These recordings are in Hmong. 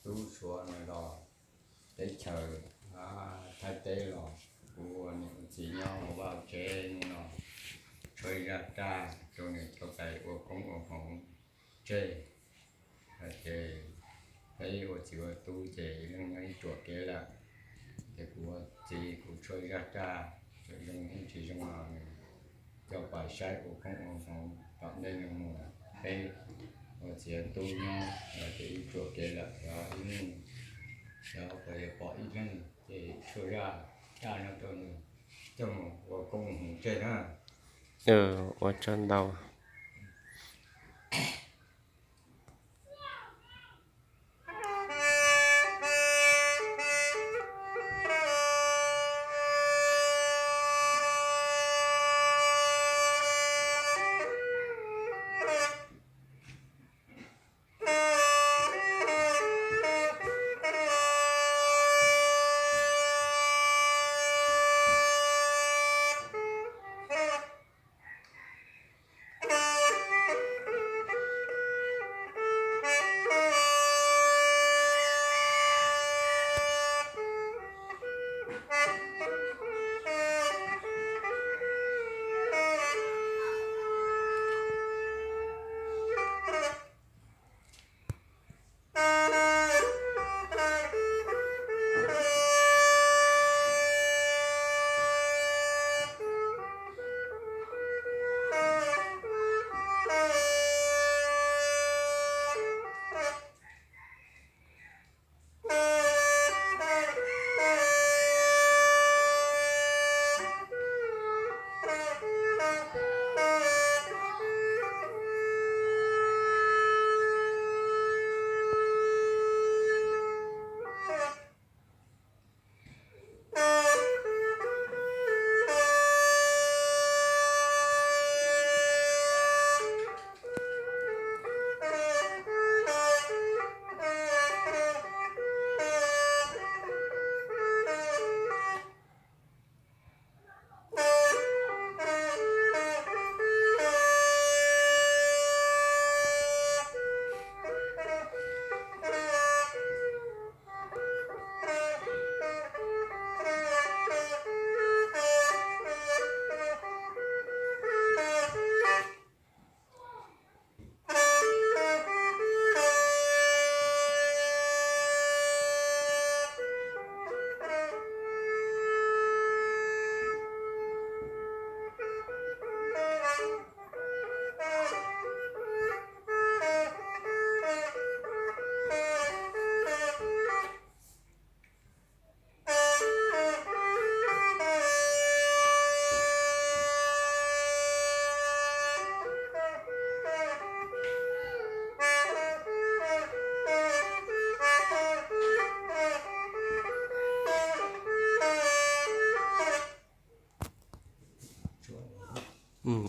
tub Suav no los teb chaws Thaib teb los, kuv ua niam ua txiv nyob ua vaj tsev no, tshuab zaj raj rau nws tau pais ua koob ua hmoov tseg. Ces peb ua txiv ua tub ces ib leeg nyob ib ruam kev lawm. Ces kuv ua txiv kuv tshuab zaj raj, txawm zoo thiab tsis zoo los nws coj pais saib ua koob ua hmoov tom ntej no mus. Peb ua txiv ua tub nyob ces ib ruam kev lawm, yog ib leeg, yog puas yuav pom ib leeg ces tshuab zaj raj no rau nws coj mus ua koob ua hmoov tseg na. Ua tsaug ntau.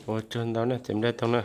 Ua tsaug ntau na, ces npaj tau na.